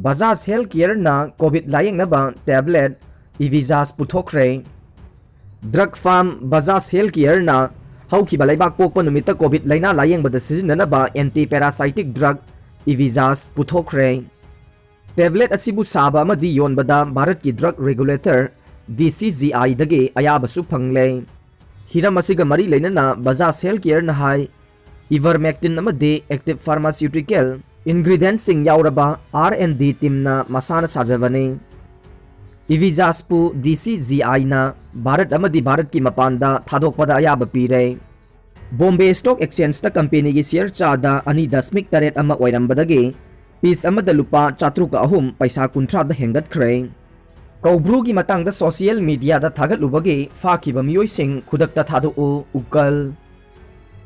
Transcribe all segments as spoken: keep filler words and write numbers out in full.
Bajaj health ꯀꯦꯌꯔꯅ Covid ꯂꯥꯌꯦꯡꯅꯕ tablet ꯏꯚꯤꯖꯥꯁ ꯄꯨꯊꯣꯛꯈ꯭ꯔꯦ꯫ ꯗ꯭ꯔꯒ ꯐꯥꯔꯝ ꯕꯖꯥꯖ ꯍꯦꯜꯊ ꯀꯦꯌꯔꯅ ꯍꯧꯈꯤꯕ ꯂꯩꯕꯥꯛ ꯄꯣꯛꯄ ꯅꯨꯃꯤꯠꯇ ꯀꯣꯚꯤꯗ ꯂꯥꯏꯅꯥ ꯂꯥꯌꯦꯡꯕꯗ ꯁꯤꯖꯤꯟꯅꯅꯕ ꯑꯦꯟꯇꯤ ꯄꯦꯔꯥꯁꯥꯏꯇꯤꯛ ꯗ꯭ꯔꯒ ꯏꯚꯤꯖꯥꯁ ꯄꯨꯊꯣꯛꯈ꯭ꯔꯦ꯫ ꯇꯦꯕ꯭ꯂꯦꯠ ꯑꯁꯤꯕꯨ ꯁꯥꯕ ꯑꯃꯗꯤ ꯌꯣꯟꯕꯗ ꯚꯥꯔꯠꯀꯤ ꯗ꯭ꯔꯒ ꯔꯦꯒꯨꯂꯦꯇꯔ ꯗꯤ ꯁꯤ ꯖꯤ ꯑꯥꯏꯗꯒꯤ ꯑꯌꯥꯕꯁꯨ ꯐꯪꯂꯦ꯫ ꯍꯤꯔꯝ ꯑꯁꯤꯒ ꯃꯔꯤ ꯂꯩꯅꯅ ꯕꯖꯥꯖ ꯍꯦꯜꯊ ꯀꯦꯌꯔꯅ ꯍꯥꯏ, ꯏꯚꯔꯃꯦꯛꯇꯤꯟ ꯑꯃꯗꯤ ꯑꯦꯛꯇꯤꯚ ꯐꯥꯔꯃꯥꯁꯤꯌꯨꯇꯤꯀꯦꯜ ꯏꯟꯒ꯭ꯔꯤꯗꯤꯌꯦꯟꯠꯁꯤꯡ ꯌꯥꯎꯔꯕ ꯑꯥꯔ ꯑꯦꯟ ꯗꯤ ꯇꯤꯝꯅ ꯃꯁꯥꯅ ꯁꯥꯖꯕꯅꯤ꯫ ꯏꯚꯤꯖꯥꯁꯄꯨ ꯗꯤ ꯁꯤ ꯖꯤ ꯑꯥꯏꯅ ꯚꯥꯔꯠ ꯑꯃꯗꯤ ꯚꯥꯔꯠꯀꯤ ꯃꯄꯥꯟꯗ ꯊꯥꯗꯣꯛꯄꯗ ꯑꯌꯥꯕ ꯄꯤꯔꯦ꯫ ꯕꯣꯝꯕꯦ ꯁ꯭ꯇꯣꯛ ꯑꯦꯛꯁꯆꯦꯟꯖꯇ ꯀꯝꯄꯦꯅꯤꯒꯤ ꯁꯤꯌꯔ ꯆꯥꯗ ꯑꯅꯤ ꯗꯁꯃꯤꯛ ꯇꯔꯦꯠ ꯑꯃ ꯑꯣꯏꯔꯝꯕꯗꯒꯤ ꯄꯤꯁ ꯑꯃꯗ ꯂꯨꯄꯥ ꯆꯥꯇ꯭ꯔꯨꯛꯀ ꯑꯍꯨꯝ ꯄꯩꯁꯥ ꯀꯨꯟꯊ꯭ꯔꯥꯗ ꯍꯦꯟꯒꯠꯈ꯭ꯔꯦ꯫ ꯀꯧꯕ꯭ꯔꯨꯒꯤ ꯃꯇꯥꯡꯗ ꯁꯣꯁꯤꯌꯦꯜ ꯃꯤꯗꯤꯌꯥꯗ ꯊꯥꯒꯠꯂꯨꯕꯒꯤ ꯐꯥꯈꯤꯕ ꯃꯤꯑꯣꯏꯁꯤꯡ ꯈꯨꯗꯛꯇ ꯊꯥꯗꯣꯛꯎ, ꯎꯀꯜ꯫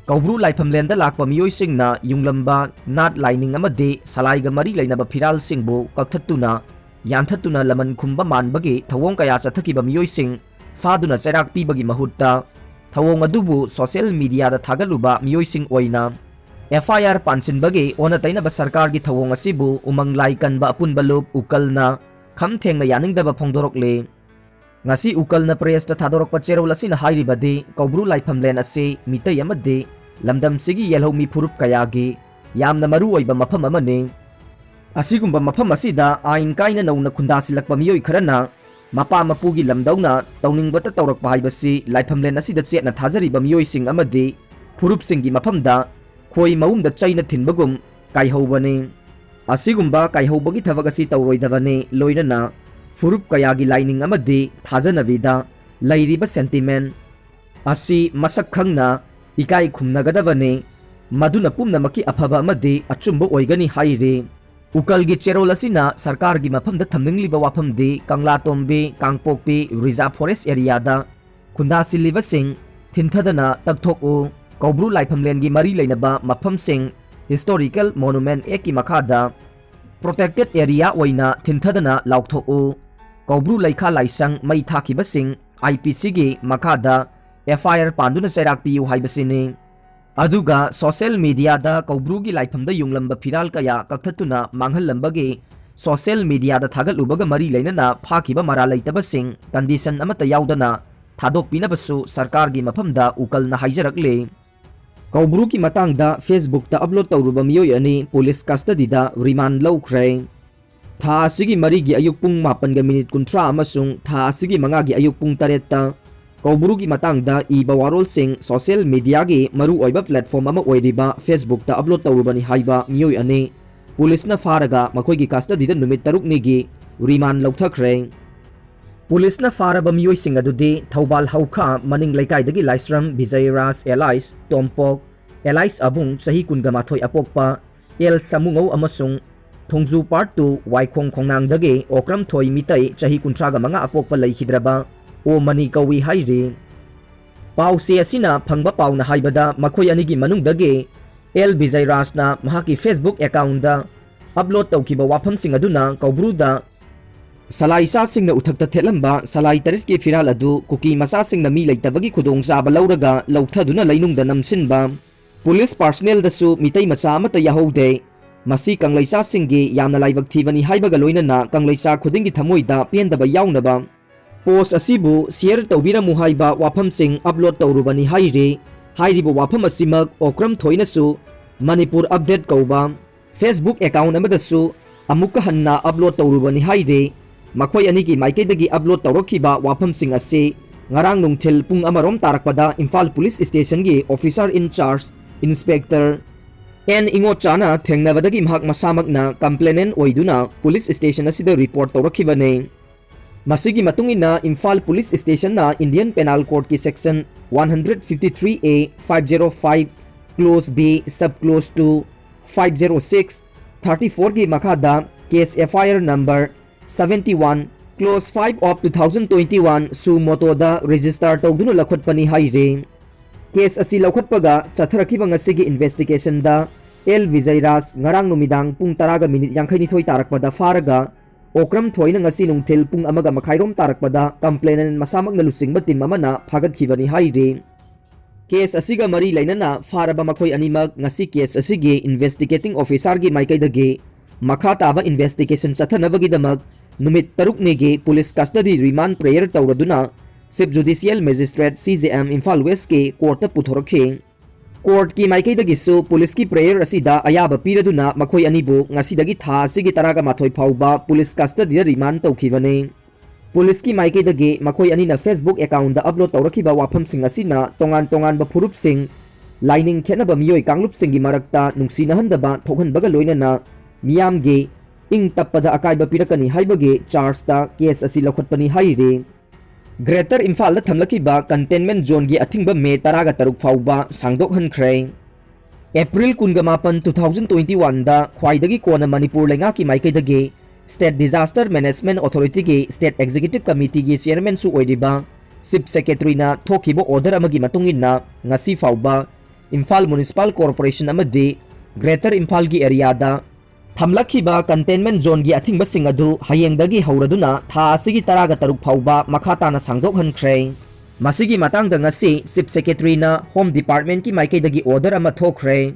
ꯀꯧꯕ꯭ꯔꯨ ꯂꯥꯏꯐꯝꯂꯦꯟꯗ ꯂꯥꯛꯄ ꯃꯤꯑꯣꯏꯁꯤꯡꯅ ꯌꯨꯡꯂꯝꯕ ꯅꯥꯠ ꯂꯥꯏꯅꯤꯡ ꯑꯃꯗꯤ ꯁꯂꯥꯏꯒ ꯃꯔꯤ ꯂꯩꯅꯕ ꯐꯤꯔꯥꯜꯁꯤꯡꯕꯨ ꯀꯛꯊꯠꯇꯨꯅ, ꯌꯥꯟꯊꯠꯇꯨꯅ ꯂꯃꯟ ꯈꯨꯝꯕ ꯃꯥꯟꯕꯒꯤ ꯊꯧꯑꯣꯡ ꯀꯌꯥ ꯆꯠꯊꯈꯤꯕ ꯃꯤꯑꯣꯏꯁꯤꯡ ꯐꯥꯗꯨꯅ ꯆꯩꯔꯥꯛ ꯄꯤꯕꯒꯤ ꯃꯍꯨꯠꯇ, ꯊꯧꯑꯣꯡ ꯑꯗꯨꯕꯨ ꯁꯣꯁꯤꯌꯦꯜ ꯃꯤꯗꯤꯌꯥꯗ ꯊꯥꯒꯠꯂꯨꯕ ꯃꯤꯑꯣꯏꯁꯤꯡ ꯑꯣꯏꯅ ꯑꯦꯐ ꯑꯥꯏ ꯑꯥꯔ ꯄꯥꯟꯁꯤꯟꯕꯒꯤ ꯑꯣꯟꯅ ꯇꯩꯅꯕ ꯁꯔꯀꯥꯔꯒꯤ ꯊꯧꯑꯣꯡ ꯑꯁꯤꯕꯨ ꯎꯃꯪ ꯂꯥꯏ ꯀꯟꯕ ꯑꯄꯨꯟꯕ ꯂꯨꯞ ꯎꯀꯜꯅ ꯈꯝ ꯊꯦꯡꯅ ꯌꯥꯅꯤꯡꯗꯕ ꯐꯣꯡꯗꯣꯔꯛꯂꯤ꯫ ꯉꯁꯤ ꯎꯀꯜꯅ ꯄ꯭ꯔꯦꯁꯇ ꯊꯥꯗꯣꯔꯛꯄ ꯆꯦꯔꯣꯜ ꯑꯁꯤꯅ ꯍꯥꯏꯔꯤꯕꯗꯤ, ꯀꯧꯕ꯭ꯔꯨ ꯂꯥꯏꯐꯝꯂꯦꯟ ꯑꯁꯤ ꯃꯤꯇꯩ ꯑꯃꯗꯤ ꯂꯝꯗꯝꯁꯤꯒꯤ ꯌꯦꯜꯍꯧꯃꯤ ꯐꯨꯔꯨꯞ ꯀꯌꯥꯒꯤ ꯌꯥꯝꯅ ꯃꯔꯨ ꯑꯣꯏꯕ ꯃꯐꯝ ꯑꯃꯅꯤ꯫ ꯑꯁꯤꯒꯨꯝꯕ ꯃꯐꯝ ꯑꯁꯤꯗ ꯑꯥꯏꯟ ꯀꯥꯏꯅ ꯅꯧꯅ ꯈꯨꯟꯗꯥꯁꯤꯜꯂꯛꯄ ꯃꯤꯑꯣꯏ ꯈꯔꯅ ꯃꯄꯥ ꯃꯄꯨꯒꯤ ꯂꯝꯗꯧꯅ ꯇꯧꯅꯤꯡꯕꯇ ꯇꯧꯔꯛꯄ ꯍꯥꯏꯕꯁꯤ ꯂꯥꯏꯐꯝꯂꯦꯟ ꯑꯁꯤꯗ ꯆꯦꯠꯅ ꯊꯥꯖꯔꯤꯕ ꯃꯤꯑꯣꯏꯁꯤꯡ ꯑꯃꯗꯤ ꯐꯨꯔꯨꯞꯁꯤꯡꯒꯤ ꯃꯐꯝꯗ ꯈꯣꯏ ꯃꯍꯨꯝꯗ ꯆꯩꯅ ꯊꯤꯟꯕꯒꯨꯝ ꯀꯥꯏꯍꯧꯕꯅꯤ꯫ ꯑꯁꯤꯒꯨꯝꯕ ꯀꯥꯏꯍꯧꯕꯒꯤ ꯊꯕꯛ ꯑꯁꯤ ꯇꯧꯔꯣꯏꯗꯕꯅꯤ꯫ ꯂꯣꯏꯅꯅ ꯐꯨꯔꯨꯞ ꯀꯌꯥꯒꯤ ꯂꯥꯏꯅꯤꯡ ꯑꯃꯗꯤ ꯊꯥꯖꯅꯕꯤꯗ ꯂꯩꯔꯤꯕ ꯁꯦꯟꯇꯤꯃꯦꯟ ꯑꯁꯤ ꯃꯁꯛ ꯈꯪꯅ ꯏꯀꯥꯏ ꯈꯨꯝꯅꯒꯗꯕꯅꯤ꯫ ꯃꯗꯨꯅ ꯄꯨꯝꯅꯃꯛꯀꯤ ꯑꯐꯕ ꯑꯃꯗꯤ ꯑꯆꯨꯝꯕ ꯑꯣꯏꯒꯅꯤ ꯍꯥꯏꯔꯤ꯫ ꯎꯀꯜꯒꯤ ꯆꯦꯔꯣꯜ ꯑꯁꯤꯅ ꯁꯔꯀꯥꯔꯒꯤ ꯃꯐꯝꯗ ꯊꯝꯅꯤꯡꯂꯤꯕ ꯋꯥꯐꯝꯗꯤ ꯀꯪꯂꯥꯇꯣꯝꯕꯤ, ꯀꯥꯡꯄꯣꯛꯄꯤ ꯔꯤꯖꯥꯔꯚ ꯐꯣꯔꯦꯁ ꯑꯦꯔꯤꯌꯥꯗ ꯈꯨꯟꯗꯥꯁꯤꯜꯂꯤꯕꯁꯤꯡ ꯊꯤꯟꯊꯗꯅ ꯇꯛꯊꯣꯛꯎ, ꯀꯧꯕ꯭ꯔꯨ ꯂꯥꯏꯐꯝꯂꯦꯟꯒꯤ ꯃꯔꯤ ꯂꯩꯅꯕ ꯃꯐꯝꯁꯤꯡ ꯍꯤꯁꯇꯣꯔꯤꯀꯦꯜ ꯃꯣꯅꯨꯃꯦꯟꯠ ꯑꯦꯛꯀꯤ ꯃꯈꯥꯗ ꯄ꯭ꯔꯣꯇꯦꯛꯇꯦꯗ ꯑꯦꯔꯤꯌꯥ ꯑꯣꯏꯅ ꯊꯤꯟꯊꯗꯅ ꯂꯥꯎꯊꯣꯛꯎ, ꯀꯧꯕ꯭ꯔꯨ ꯂꯩꯈꯥ ꯂꯥꯏꯁꯪ ꯃꯩ ꯊꯥꯈꯤꯕꯁꯤꯡ ꯑꯥꯏ ꯄꯤ ꯁꯤꯒꯤ ꯃꯈꯥꯗ ꯑꯦꯐ ꯑꯥꯏ ꯑꯥꯔ ꯄꯥꯟꯗꯨꯅ ꯆꯩꯔꯥꯛ ꯄꯤꯌꯨ ꯍꯥꯏꯕꯁꯤꯅꯤ꯫ ꯑꯗꯨꯒ ꯁꯣꯁꯤꯌꯦꯜ ꯃꯤꯗꯤꯌꯥꯗ ꯀꯧꯕ꯭ꯔꯨꯒꯤ ꯂꯥꯏꯐꯝꯗ ꯌꯨꯡꯂꯝꯕ ꯐꯤꯔꯥꯜ ꯀꯌꯥ ꯀꯛꯊꯠꯇꯨꯅ ꯃꯥꯡꯍꯜꯂꯝꯕꯒꯤ ꯁꯣꯁꯤꯌꯦꯜ ꯃꯤꯗꯤꯌꯥꯗ ꯊꯥꯒꯠꯂꯨꯕꯒ ꯃꯔꯤ ꯂꯩꯅꯅ ꯐꯥꯈꯤꯕ ꯃꯔꯥꯜ ꯂꯩꯇꯕꯁꯤꯡ ꯀꯟꯗꯤꯁꯟ ꯑꯃꯠꯇ ꯌꯥꯎꯗꯅ ꯊꯥꯗꯣꯛꯄꯤꯅꯕꯁꯨ ꯁꯔꯀꯥꯔꯒꯤ ꯃꯐꯝꯗ ꯎꯀꯜꯅ ꯍꯥꯏꯖꯔꯛꯂꯤ꯫ ꯀꯧꯕ꯭ꯔꯨꯒꯤ ꯃꯇꯥꯡꯗ Facebookꯇ ꯑꯞꯂꯣꯗ ꯇꯧꯔꯨꯕ ꯃꯤꯑꯣꯏ ꯑꯅꯤ ꯄꯨꯂꯤꯁ ꯀꯁꯇꯗꯤꯗ ꯔꯤꯃꯥꯟ ꯂꯧꯈ꯭ꯔꯦ꯫ ꯊꯥ ꯑꯁꯤꯒꯤ ꯃꯔꯤꯒꯤ ꯑꯌꯨꯛ ꯄꯨꯡ ꯃꯥꯄꯟꯒ ꯃꯤꯅꯤꯠ ꯀꯨꯟꯊ꯭ꯔꯥ ꯑꯃꯁꯨꯡ ꯊꯥ ꯑꯁꯤꯒꯤ ꯃꯉꯥꯒꯤ ꯑꯌꯨꯛ ꯄꯨꯡ ꯇꯔꯦꯠꯇ ꯀꯧꯕ꯭ꯔꯨꯒꯤ ꯃꯇꯥꯡꯗ ꯏꯕ ꯋꯥꯔꯣꯜꯁꯤꯡ ꯁꯣꯁꯤꯌꯦꯜ ꯃꯤꯗꯤꯌꯥꯒꯤ ꯃꯔꯨꯑꯣꯏꯕ ꯄ꯭ꯂꯦꯠꯐꯣꯔꯝ ꯑꯃ ꯑꯣꯏꯔꯤꯕ Facebookꯇ ꯑꯞꯂꯣꯗ ꯇꯧꯔꯨꯕꯅꯤ ꯍꯥꯏꯕ ꯃꯤꯑꯣꯏ ꯑꯅꯤ ꯄꯨꯂꯤꯁꯅ ꯐꯥꯔꯒ ꯃꯈꯣꯏꯒꯤ ꯀꯁꯇꯗꯤꯗ ꯅꯨꯃꯤꯠ ꯇꯔꯨꯛꯅꯤꯒꯤ ꯔꯤꯃꯥꯟ ꯂꯧꯊꯈ꯭ꯔꯦ꯫ ꯄꯨꯂꯤꯁꯅ ꯐꯥꯔꯕ ꯃꯤꯑꯣꯏꯁꯤꯡ ꯑꯗꯨꯗꯤ ꯊꯧꯕꯥꯜ ꯍꯧꯈꯥ ꯃꯅꯤꯡ ꯂꯩꯀꯥꯏꯗꯒꯤ ꯂꯥꯏꯁ꯭ꯔꯝ ꯕꯤꯖꯌꯔꯥꯖ ꯑꯦꯂꯥꯏꯁ ꯇꯣꯝꯄꯣꯛ, ꯑꯦꯂꯥꯏꯁ ꯑꯕꯨꯡ ꯆꯍꯤ ꯀꯨꯟꯒ ꯃꯥꯊꯣꯏ ꯑꯄꯣꯛꯄ, ꯑꯦꯜ ꯁꯃꯨꯉꯧ ꯑꯃꯁꯨꯡ ꯊꯣꯡꯖꯨ ꯄꯥꯔꯠ ꯇꯨ ꯋꯥꯏꯈꯣꯡ ꯈꯣꯡꯅꯥꯡꯗꯒꯤ ꯑꯣꯀ꯭ꯔꯝ ꯊꯣꯏ ꯃꯤꯇꯩ ꯆꯍꯤ ꯀꯨꯟꯊ꯭ꯔꯥꯒ ꯃꯉꯥ ꯑꯄꯣꯛꯄ ꯂꯩꯈꯤꯗ꯭ꯔꯕ ꯑꯣ ꯃꯅꯤ ꯀꯧꯏ ꯍꯥꯏꯔꯤ꯫ ꯄꯥꯎꯆꯦ ꯑꯁꯤꯅ ꯐꯪꯕ ꯄꯥꯎꯅ ꯍꯥꯏꯕꯗ ꯃꯈꯣꯏ ꯑꯅꯤꯒꯤ ꯃꯅꯨꯡꯗꯒꯤ ꯑꯦꯜ ꯕꯤꯖꯌꯔꯥꯖꯅ ꯃꯍꯥꯛꯀꯤ Facebook ꯑꯦꯀꯥꯎꯟꯗ ꯑꯞꯂꯣꯗ ꯇꯧꯈꯤꯕ ꯋꯥꯐꯝꯁꯤꯡ ꯑꯗꯨꯅ ꯀꯧꯕ꯭ꯔꯨꯗ ꯁꯂꯥꯏ ꯆꯥꯁꯤꯡꯅ ꯎꯊꯛꯇ ꯊꯦꯠꯂꯝꯕ ꯁꯂꯥꯏ ꯇꯔꯦꯠꯀꯤ ꯐꯤꯔꯥꯜ ꯑꯗꯨ ꯀꯨꯀꯤ ꯃꯆꯥꯁꯤꯡꯅ ꯃꯤ ꯂꯩꯇꯕꯒꯤ ꯈꯨꯗꯣꯡꯆꯥꯕ ꯂꯧꯔꯒ ꯂꯧꯊꯗꯨꯅ ꯂꯩꯅꯨꯡꯗ ꯅꯝꯁꯤꯟꯕ, ꯄꯨꯂꯤꯁ ꯄꯥꯔꯁꯅꯦꯜꯗꯁꯨ ꯃꯤꯇꯩ ꯃꯆꯥ ꯑꯃꯠꯇ ꯌꯥꯍꯧꯗꯦ꯫ ꯃꯁꯤ ꯀꯪꯂꯩꯆꯥꯁꯤꯡꯒꯤ ꯌꯥꯝꯅ ꯂꯥꯏꯕꯛ ꯊꯤꯕꯅꯤ ꯍꯥꯏꯕꯒ ꯂꯣꯏꯅꯅ ꯀꯪꯂꯩꯆꯥ ꯈꯨꯗꯤꯡꯒꯤ ꯊꯃꯣꯏꯗ ꯄꯦꯟꯗꯕ ꯌꯥꯎꯅꯕ ꯄꯣꯁ ꯑꯁꯤꯕꯨ ꯁꯤꯌꯔ ꯇꯧꯕꯤꯔꯝꯃꯨ ꯍꯥꯏꯕ ꯋꯥꯐꯝꯁꯤꯡ ꯑꯞꯂꯣꯗ ꯇꯧꯔꯨꯕꯅꯤ ꯍꯥꯏꯔꯤ꯫ ꯍꯥꯏꯔꯤꯕ ꯋꯥꯐꯝ ꯑꯁꯤꯃꯛ ꯑꯣꯀ꯭ꯔꯝ ꯊꯣꯏꯅꯁꯨ ꯃꯅꯤꯄꯨꯔ ꯑꯞꯗꯦꯠ ꯀꯧꯕ Facebook ꯑꯦꯀꯥꯎꯟ ꯑꯃꯗꯁꯨ ꯑꯃꯨꯛꯀ ꯍꯟꯅ ꯑꯞꯂꯣꯗ ꯇꯧꯔꯨꯕꯅꯤ ꯍꯥꯏꯔꯤ꯫ ꯃꯈꯣꯏ ꯑꯅꯤꯒꯤ ꯃꯥꯏꯀꯩꯗꯒꯤ ꯑꯞꯂꯣꯗ ꯇꯧꯔꯛꯈꯤꯕ ꯋꯥꯐꯝꯁꯤꯡ ꯑꯁꯤ ꯉꯔꯥꯡ ꯅꯨꯡꯊꯤꯜ ꯄꯨꯡ ꯑꯃꯔꯣꯝ ꯇꯥꯔꯛꯄꯗ ꯏꯝꯐꯥꯜ ꯄꯨꯂꯤꯁ ꯁ꯭ꯇꯦꯁꯟꯒꯤ officer in charge Inspector N ꯏꯉꯣꯆꯥꯅ ꯊꯦꯡꯅꯕꯗꯒꯤ ꯃꯍꯥꯛ ꯃꯁꯥꯃꯛꯅ ꯀꯝꯄ꯭ꯂꯦꯅꯦꯟ ꯑꯣꯏꯗꯨꯅ ꯄꯨꯂꯤꯁ ꯁ꯭ꯇꯦꯁꯟ ꯑꯁꯤꯗ ꯔꯤꯄꯣꯔꯠ ꯇꯧꯔꯛꯈꯤꯕꯅꯤ꯫ ꯃꯁꯤꯒꯤ ꯃꯇꯨꯡ ꯏꯟꯅ ꯏꯝꯐꯥꯜ ꯄꯨꯂꯤꯁ ꯁ꯭ꯇꯦꯁꯟꯅ Indian Penal Codeꯀꯤ section one hundred fifty three A, five zero five, clause B, sub clause two, five zero six, thirty fourꯒꯤ ꯃꯈꯥꯗ case F I R number seventy one, clause five of two thousand twenty one suo motoꯗ register ꯇꯧꯗꯨꯅ ꯂꯧꯈꯠꯄꯅꯤ ꯍꯥꯏꯔꯤ꯫ Case ꯑꯁꯤ ꯂꯧꯈꯠꯄꯒ ꯆꯠꯊꯔꯛꯈꯤꯕ ꯉꯁꯤꯒꯤ investigationꯗ L ꯕꯤꯖꯌꯔꯥꯖ ꯉꯔꯥꯡ ꯅꯨꯃꯤꯗꯥꯡ ꯄꯨꯡ ꯇꯔꯥꯒ minute ꯌꯥꯡꯈꯩꯅꯤꯊꯣꯏ ꯇꯥꯔꯛꯄꯗ ꯐꯥꯔꯒ ꯑꯣꯀ꯭ꯔꯝ ꯊꯣꯏꯅ ꯉꯁꯤ ꯅꯨꯡꯊꯤꯜ ꯄꯨꯡ ꯑꯃꯒ ꯃꯈꯥꯏꯔꯣꯝ ꯇꯥꯔꯛꯄꯗ ꯀꯝꯄ꯭ꯂꯦꯅꯦꯟ ꯃꯁꯥꯃꯛꯅ ꯂꯨꯆꯤꯡꯕ ꯇꯤꯝ ꯑꯃꯅ ꯐꯥꯒꯠꯈꯤꯕꯅꯤ ꯍꯥꯏꯔꯤ꯫ ꯀꯦꯁ ꯑꯁꯤꯒ ꯃꯔꯤ ꯂꯩꯅꯅ ꯐꯥꯔꯕ ꯃꯈꯣꯏ ꯑꯅꯤꯃꯛ ꯉꯁꯤ ꯀꯦꯁ ꯑꯁꯤꯒꯤ investigating officerꯒꯤ ꯃꯥꯏꯀꯩꯗꯒꯤ ꯃꯈꯥ ꯇꯥꯕ investigation ꯆꯠꯊꯅꯕꯒꯤꯗꯃꯛ ꯅꯨꯃꯤꯠ ꯇꯔꯨꯛꯅꯤꯒꯤ police custody remand prayer ꯇꯧꯔꯗꯨꯅ Chief Judicial Magistrate C J M Imphal Westꯀꯤ courtꯇ ꯄꯨꯊꯣꯔꯛꯈꯤ꯫ Courtꯀꯤ ꯃꯥꯏꯀꯩꯗꯒꯤꯁꯨ policeꯀꯤ prayer ꯑꯁꯤꯗ ꯑꯌꯥꯕ ꯄꯤꯔꯗꯨꯅ ꯃꯈꯣꯏ ꯑꯅꯤꯕꯨ ꯉꯁꯤꯗꯒꯤ ꯊꯥ ꯑꯁꯤꯒꯤ ꯇꯔꯥꯒ ꯃꯥꯊꯣꯏ ꯐꯥꯎꯕ police custodyꯗ remand ꯇꯧꯈꯤꯕꯅꯤ꯫ Policeꯀꯤ ꯃꯥꯏꯀꯩꯗꯒꯤ ꯃꯈꯣꯏ ꯑꯅꯤꯅ Facebook accountꯇ upload ꯇꯧꯔꯛꯈꯤꯕ ꯋꯥꯐꯝꯁꯤꯡ ꯑꯁꯤꯅ ꯇꯣꯉꯥꯟ ꯇꯣꯉꯥꯟꯕ ꯐꯨꯔꯨꯞꯁꯤꯡ, ꯂꯥꯏꯅꯤꯡ ꯈꯦꯠꯅꯕ ꯃꯤꯑꯣꯏ ꯀꯥꯡꯂꯨꯞꯁꯤꯡꯒꯤ ꯃꯔꯛꯇ ꯅꯨꯡꯁꯤꯅꯍꯟꯗꯕ ꯊꯣꯛꯍꯟꯕꯒ ꯂꯣꯏꯅꯅ ꯃꯤꯌꯥꯝꯒꯤ ꯏꯪ ꯇꯞꯄꯗ ꯑꯀꯥꯏꯕ ꯄꯤꯔꯛꯀꯅꯤ ꯍꯥꯏꯕꯒꯤ chargeꯇ case ꯑꯁꯤ ꯂꯧꯈꯠꯄꯅꯤ ꯍꯥꯏꯔꯤ꯫ Greater ꯏꯝꯐꯥꯜꯗ ꯊꯝꯂꯛꯈꯤꯕ containment zoneꯒꯤ ꯑꯊꯤꯡꯕ May ꯇꯔꯥꯒ ꯇꯔꯨꯛ ꯐꯥꯎꯕ ꯁꯥꯡꯗꯣꯛꯍꯟꯈ꯭ꯔꯦ꯫ April ꯀꯨꯟꯒ ꯃꯥꯄꯟ, two thousand twenty oneꯗ ꯈ꯭ꯋꯥꯏꯗꯒꯤ ꯀꯣꯟꯅ ꯃꯅꯤꯄꯨꯔ ꯂꯩꯉꯥꯛꯀꯤ ꯃꯥꯏꯀꯩꯗꯒꯤ State Disaster Management Authorityꯒꯤ State Executive Committeeꯒꯤ chairmanꯁꯨ ꯑꯣꯏꯔꯤꯕ Chief Secretaryꯅ ꯊꯣꯛꯈꯤꯕ order ꯑꯃꯒꯤ ꯃꯇꯨꯡ ꯏꯟꯅ ꯉꯁꯤ ꯐꯥꯎꯕ ꯏꯝꯐꯥꯜ Municipal Corporation ꯑꯃꯗꯤ Greater ꯏꯝꯐꯥꯜꯒꯤ areaꯗ ꯊꯝꯂꯛꯈꯤꯕ containment zoneꯒꯤ ꯑꯊꯤꯡꯕꯁꯤꯡ ꯑꯗꯨ ꯍꯌꯦꯡꯗꯒꯤ ꯍꯧꯔꯗꯨꯅ ꯊꯥ ꯑꯁꯤꯒꯤ ꯇꯔꯥꯒ ꯇꯔꯨꯛ ꯐꯥꯎꯕ ꯃꯈꯥ ꯇꯥꯅ ꯁꯥꯡꯗꯣꯛꯍꯟꯈ꯭ꯔꯦ꯫ ꯃꯁꯤꯒꯤ ꯃꯇꯥꯡꯗ ꯉꯁꯤ Chief Secretaryꯅ Home Departmentꯀꯤ ꯃꯥꯏꯀꯩꯗꯒꯤ order ꯑꯃ ꯊꯣꯛꯈ꯭ꯔꯦ꯫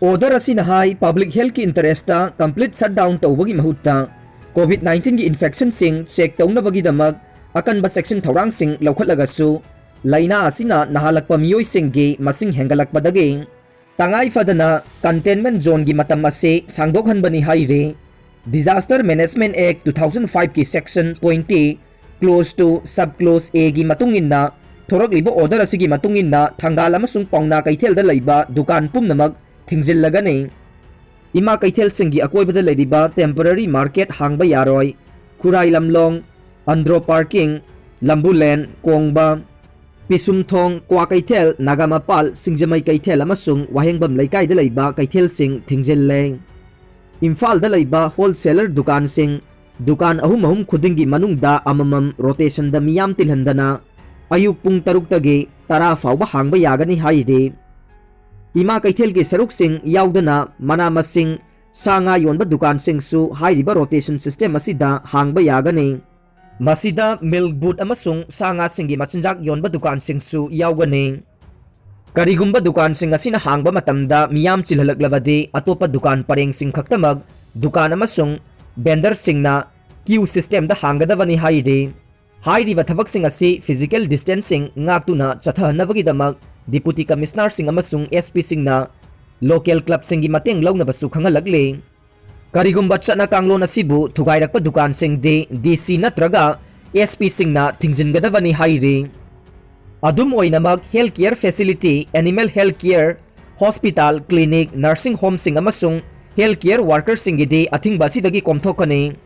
Order ꯑꯁꯤꯅ ꯍꯥꯏ, public healthꯀꯤ interestꯇ complete shutdown ꯇꯧꯕꯒꯤ ꯃꯍꯨꯠꯇ COVID nineteenꯒꯤ infectionꯁꯤꯡ check ꯇꯧꯅꯕꯒꯤꯗꯃꯛ ꯑꯀꯟꯕ ꯆꯦꯛꯁꯤꯟ ꯊꯧꯔꯥꯡꯁꯤꯡ ꯂꯧꯈꯠꯂꯒꯁꯨ, ꯂꯥꯏꯅꯥ ꯑꯁꯤꯅ ꯅꯥꯍꯜꯂꯛꯄ ꯃꯤꯑꯣꯏꯁꯤꯡꯒꯤ ꯃꯁꯤꯡ ꯍꯦꯟꯒꯠꯂꯛꯄꯗꯒꯤ ꯇꯉꯥꯏ ꯐꯗꯅ containment zoneꯒꯤ ꯃꯇꯝ ꯑꯁꯤ ꯁꯥꯡꯗꯣꯛꯍꯟꯕꯅꯤ ꯍꯥꯏꯔꯤ꯫ Disaster Management Act two thousand fiveꯀꯤ section twenty, clause two, sub clause Aꯒꯤ ꯃꯇꯨꯡ ꯏꯟꯅ ꯊꯣꯔꯛꯂꯤꯕ order ꯑꯁꯤꯒꯤ ꯃꯇꯨꯡ ꯏꯟꯅ ꯊꯪꯒꯥꯜ ꯑꯃꯁꯨꯡ ꯄꯥꯎꯅꯥ ꯀꯩꯊꯦꯜꯗ ꯂꯩꯕ ꯗꯨꯀꯥꯟ ꯄꯨꯝꯅꯃꯛ ꯊꯤꯡꯖꯤꯜꯂꯒꯅꯤ꯫ ꯏꯃꯥ ꯀꯩꯊꯦꯜꯁꯤꯡꯒꯤ ꯑꯀꯣꯏꯕꯗ ꯂꯩꯔꯤꯕ temporary market ꯍꯥꯡꯕ ꯌꯥꯔꯣꯏ꯫ ꯈꯨꯔꯥꯏ ꯂꯝꯂꯣꯡ, ꯑꯟꯗ꯭ꯔꯣ parking, ꯂꯝꯕꯨꯂꯦꯟ, ꯀꯣꯡꯕ, ꯄꯤꯁꯨꯝꯊꯣꯡ, ꯀ꯭ꯋꯥꯀꯩꯊꯦꯜ, ꯅꯥꯒꯥꯃꯄꯥꯜ, ꯁꯤꯡꯖꯃꯩ ꯀꯩꯊꯦꯜ ꯑꯃꯁꯨꯡ ꯋꯥꯍꯦꯡꯕꯝ ꯂꯩꯀꯥꯏꯗ ꯂꯩꯕ ꯀꯩꯊꯦꯜꯁꯤꯡ ꯊꯤꯡꯖꯤꯜꯂꯦ꯫ ꯏꯝꯐꯥꯜꯗ ꯂꯩꯕ wholesaler ꯗꯨꯀꯥꯟꯁꯤꯡ, ꯗꯨꯀꯥꯟ ꯑꯍꯨꯝ ꯑꯍꯨꯝ ꯈꯨꯗꯤꯡꯒꯤ ꯃꯅꯨꯡꯗ ꯑꯃꯃꯝ rotationꯗ ꯃꯤꯌꯥꯝ ꯇꯤꯜꯍꯟꯗꯅ ꯑꯌꯨꯛ ꯄꯨꯡ ꯇꯔꯨꯛꯇꯒꯤ ꯇꯔꯥ ꯐꯥꯎꯕ ꯍꯥꯡꯕ ꯌꯥꯒꯅꯤ ꯍꯥꯏꯔꯤ꯫ ꯏꯃꯥ ꯀꯩꯊꯦꯜꯒꯤ ꯁꯔꯨꯛꯁꯤꯡ ꯌꯥꯎꯗꯅ ꯃꯅꯥ ꯃꯁꯤꯡ, ꯁꯥ ꯉꯥ ꯌꯣꯟꯕ ꯗꯨꯀꯥꯟꯁꯤꯡꯁꯨ ꯍꯥꯏꯔꯤꯕ rotation system ꯑꯁꯤꯗ ꯍꯥꯡꯕ ꯌꯥꯒꯅꯤ꯫ ꯃꯁꯤꯗ milk booth ꯑꯃꯁꯨꯡ ꯁꯥ ꯉꯥꯁꯤꯡꯒꯤ ꯃꯆꯤꯟꯖꯥꯛ ꯌꯣꯟꯕ ꯗꯨꯀꯥꯟꯁꯤꯡꯁꯨ ꯌꯥꯎꯒꯅꯤ꯫ ꯀꯔꯤꯒꯨꯝꯕ ꯗꯨꯀꯥꯟꯁꯤꯡ ꯑꯁꯤꯅ ꯍꯥꯡꯕ ꯃꯇꯝꯗ ꯃꯤꯌꯥꯝ ꯆꯤꯜꯍꯜꯂꯛꯂꯕꯗꯤ ꯑꯇꯣꯞꯄ ꯗꯨꯀꯥꯟ ꯄꯔꯦꯡꯁꯤꯡ ꯈꯛꯇꯃꯛ ꯗꯨꯀꯥꯟ ꯑꯃꯁꯨꯡ ꯚꯦꯟꯗꯔꯁꯤꯡꯅ ꯀ꯭ꯌꯨ ꯁꯤꯁꯇꯦꯝꯗ ꯍꯥꯡꯒꯗꯕꯅꯤ ꯍꯥꯏꯔꯤ꯫ ꯍꯥꯏꯔꯤꯕ ꯊꯕꯛꯁꯤꯡ ꯑꯁꯤ ꯐꯤꯖꯤꯀꯦꯜ ꯗꯤꯁꯇꯦꯟꯁꯤꯡ ꯉꯥꯛꯇꯨꯅ ꯆꯠꯊꯍꯟꯅꯕꯒꯤꯗꯃꯛ ꯗꯤꯄꯨꯇꯤ ꯀꯃꯤꯁꯅꯔꯁꯤꯡ ꯑꯃꯁꯨꯡ ꯑꯦꯁ ꯄꯤꯁꯤꯡꯅ ꯂꯣꯀꯦꯜ ꯀ꯭ꯂꯕꯁꯤꯡꯒꯤ ꯃꯇꯦꯡ ꯂꯧꯅꯕꯁꯨ ꯈꯪꯍꯜꯂꯛꯂꯤ꯫ ꯀꯔꯤꯒꯨꯝꯕ ꯆꯠꯅ ꯀꯥꯡꯂꯣꯟ ꯑꯁꯤꯕꯨ ꯊꯨꯒꯥꯏꯔꯛꯄ ꯗꯨꯀꯥꯟꯁꯤꯡꯗꯤ ꯗꯤ ꯁꯤ ꯅꯠꯇ꯭ꯔꯒ ꯑꯦꯁ ꯄꯤꯁꯤꯡꯅ ꯊꯤꯡꯖꯤꯟꯒꯗꯕꯅꯤ ꯍꯥꯏꯔꯤ꯫ ꯑꯗꯨꯝ ꯑꯣꯏꯅꯃꯛ, health care facility, animal health care, hospital, clinic, nursing ꯍꯣꯝꯁꯤꯡ ꯑꯃꯁꯨꯡ ꯍꯦꯜꯊ ꯀꯦꯌꯔ ꯋꯥꯔꯀꯔꯁꯤꯡꯒꯤꯗꯤ ꯑꯊꯤꯡꯕ ꯑꯁꯤꯗꯒꯤ ꯀꯣꯝꯊꯣꯛꯀꯅꯤ꯫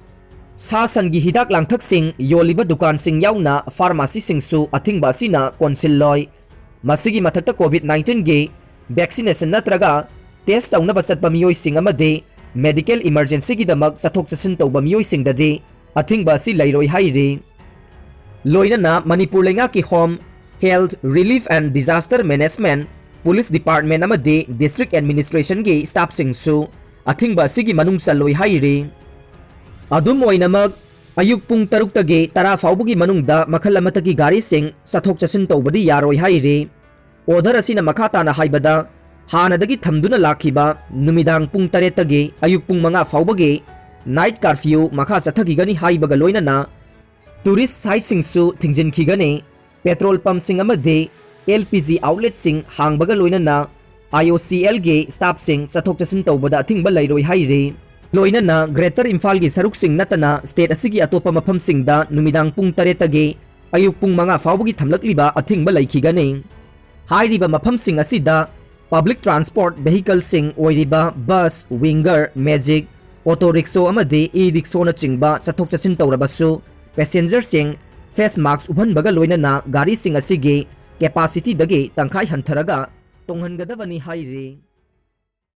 ꯁꯥ ꯁꯟꯒꯤ ꯍꯤꯗꯥꯛ ꯂꯥꯡꯊꯛꯁꯤꯡ ꯌꯣꯜꯂꯤꯕ ꯗꯨꯀꯥꯟꯁꯤꯡ ꯌꯥꯎꯅ ꯐꯥꯔꯃꯥꯁꯤꯁꯤꯡꯁꯨ ꯑꯊꯤꯡꯕ ꯑꯁꯤꯅ ꯀꯣꯟꯁꯤꯜꯂꯣꯏ꯫ ꯃꯁꯤꯒꯤ ꯃꯊꯛꯇ, ꯀꯣꯚꯤꯗ ꯅꯥꯏꯟꯇꯤꯟꯒꯤ ꯚꯦꯛꯁꯤꯅꯦꯁꯟ ꯅꯠꯇ꯭ꯔꯒ ꯇꯦꯁ ꯇꯧꯅꯕ ꯆꯠꯄ ꯃꯤꯑꯣꯏꯁꯤꯡ ꯑꯃꯗꯤ ꯃꯦꯗꯤꯀꯦꯜ ꯏꯃꯔꯖꯦꯟꯁꯤꯒꯤꯗꯃꯛ ꯆꯠꯊꯣꯛ ꯆꯠꯁꯤꯟ ꯇꯧꯕ ꯃꯤꯑꯣꯏꯁꯤꯡꯗꯗꯤ ꯑꯊꯤꯡꯕ ꯑꯁꯤ ꯂꯩꯔꯣꯏ ꯍꯥꯏꯔꯤ꯫ ꯂꯣꯏꯅꯅ ꯃꯅꯤꯄꯨꯔ ꯂꯩꯉꯥꯛꯀꯤ home, health, relief and disaster management, police department ꯑꯃꯗꯤ ꯗꯤꯁꯇ꯭ꯔꯤꯛ ꯑꯦꯗꯃꯤꯅꯤꯁꯇ꯭ꯔꯦꯁꯟꯒꯤ ꯁ꯭ꯇꯥꯐꯁꯤꯡꯁꯨ ꯑꯊꯤꯡꯕ ꯑꯁꯤꯒꯤ ꯃꯅꯨꯡ ꯆꯜꯂꯣꯏ ꯍꯥꯏꯔꯤ꯫ ꯑꯗꯨꯝ ꯑꯣꯏꯅꯃꯛ, ꯑꯌꯨꯛ ꯄꯨꯡ ꯇꯔꯨꯛꯇꯒꯤ ꯇꯔꯥ ꯐꯥꯎꯕꯒꯤ ꯃꯅꯨꯡꯗ ꯃꯈꯜ ꯑꯃꯠꯇꯒꯤ ꯒꯥꯔꯤꯁꯤꯡ ꯆꯠꯊꯣꯛ ꯆꯠꯁꯤꯟ ꯇꯧꯕꯗꯤ ꯌꯥꯔꯣꯏ ꯍꯥꯏꯔꯤ꯫ ꯑꯣꯔꯗꯔ ꯑꯁꯤꯅ ꯃꯈꯥ ꯇꯥꯅ ꯍꯥꯏꯕꯗ, ꯍꯥꯟꯅꯗꯒꯤ ꯊꯝꯗꯨꯅ ꯂꯥꯛꯈꯤꯕ ꯅꯨꯃꯤꯗꯥꯡ ꯄꯨꯡ ꯇꯔꯦꯠꯇꯒꯤ ꯑꯌꯨꯛ ꯄꯨꯡ ꯃꯉꯥ ꯐꯥꯎꯕꯒꯤ ꯅꯥꯏꯠ ꯀꯥꯔꯐ꯭ꯌꯨ ꯃꯈꯥ ꯆꯠꯊꯈꯤꯒꯅꯤ ꯍꯥꯏꯕꯒ ꯂꯣꯏꯅꯅ ꯇꯨꯔꯤꯁ ꯁꯥꯏꯠꯁꯤꯡꯁꯨ ꯊꯤꯡꯖꯤꯟꯈꯤꯒꯅꯤ꯫ ꯄꯦꯇ꯭ꯔꯣꯜ ꯄꯝꯞꯁꯤꯡ ꯑꯃꯗꯤ ꯑꯦꯜ ꯄꯤ ꯖꯤ ꯑꯥꯎꯠꯂꯦꯠꯁꯤꯡ ꯍꯥꯡꯕꯒ ꯂꯣꯏꯅꯅ ꯑꯥꯏ ꯑꯣ ꯁꯤ ꯑꯦꯜꯒꯤ ꯁ꯭ꯇꯥꯐꯁꯤꯡ ꯆꯠꯊꯣꯛ ꯆꯠꯁꯤꯟ ꯇꯧꯕꯗ ꯑꯊꯤꯡꯕ ꯂꯩꯔꯣꯏ ꯍꯥꯏꯔꯤ꯫ ꯂꯣꯏꯅꯅ ꯒ꯭ꯔꯦꯇꯔ ꯏꯝꯐꯥꯜꯒꯤ ꯁꯔꯨꯛꯁꯤꯡ ꯅꯠꯇꯅ ꯁ꯭ꯇꯦꯠ ꯑꯁꯤꯒꯤ ꯑꯇꯣꯞꯄ ꯃꯐꯝꯁꯤꯡꯗ ꯅꯨꯃꯤꯗꯥꯡ ꯄꯨꯡ ꯇꯔꯦꯠꯇꯒꯤ ꯑꯌꯨꯛ ꯄꯨꯡ ꯃꯉꯥ ꯐꯥꯎꯕꯒꯤ ꯊꯝꯂꯛꯂꯤꯕ ꯑꯊꯤꯡꯕ ꯂꯩꯈꯤꯒꯅꯤ꯫ ꯍꯥꯏꯔꯤꯕ ꯃꯐꯝꯁꯤꯡ ꯑꯁꯤꯗ ꯄꯕ꯭ꯂꯤꯛ ꯇ꯭ꯔꯥꯟꯁꯄꯣꯔꯠ ꯚꯦꯍꯤꯀꯜꯁꯤꯡ ꯑꯣꯏꯔꯤꯕ ꯕꯁ, ꯋꯤꯡꯒꯔ, ꯃꯦꯖꯤꯛ, ꯑꯣꯇꯣ ꯔꯤꯛꯁꯣ ꯑꯃꯗꯤ ꯏ ꯔꯤꯛꯁꯣꯅꯆꯤꯡꯕ ꯆꯠꯊꯣꯛ ꯆꯠꯁꯤꯟ ꯇꯧꯔꯕꯁꯨ, ꯄꯦꯁꯦꯟꯖꯔꯁꯤꯡ ꯐꯦꯁ ꯃꯥꯛꯁ ꯎꯞꯍꯟꯕꯒ ꯂꯣꯏꯅꯅ ꯒꯥꯔꯤꯁꯤꯡ ꯑꯁꯤꯒꯤ ꯀꯦꯄꯥꯁꯤꯇꯤꯗꯒꯤ ꯇꯪꯈꯥꯏ ꯍꯟꯊꯔꯒ ꯇꯣꯡꯍꯟꯒꯗꯕꯅꯤ ꯍꯥꯏꯔꯤ꯫